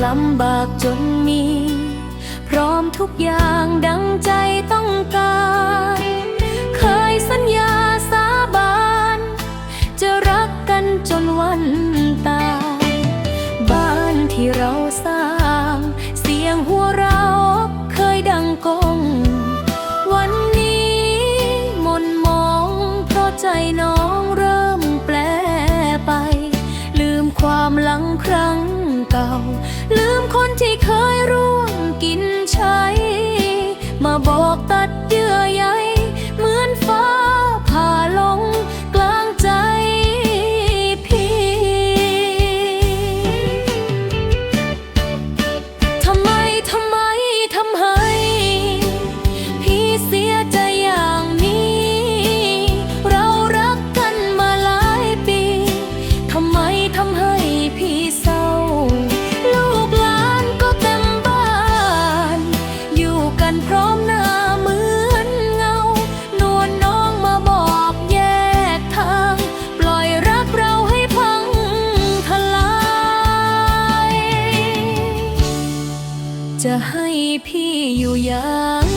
ลำบากจนมี พร้อมทุกอย่างดังใจต้องการ เคยสัญญาสาบาน จะรักกันจนวันตาย บ้านที่เราสร้าง เสียงหัวเราะเคยดังก้อง วันนี้หม่นหมอง เพราะใจน้องเริ่มแปรไป ลืมความหลังครั้งเก่า ลืมคนที่เคยร่วมกินใช้ มาบอกตัดเยื่อใย เหมือนฟ้าผ่าลงกลางใจพี่ ทำไม ทำไม ทำให้ พี่เสียใจอย่างนี้ เรารักกันมาหลายปี ทำไมทำให้พี่เศร้า ลูกหลานก็เต็มบ้าน อยู่กันพร้อมหน้าเหมือนเงา นวลน้องมาบอกแยกทาง ปล่อยรักเราให้พังทลาย จะให้พี่อยู่อย่าง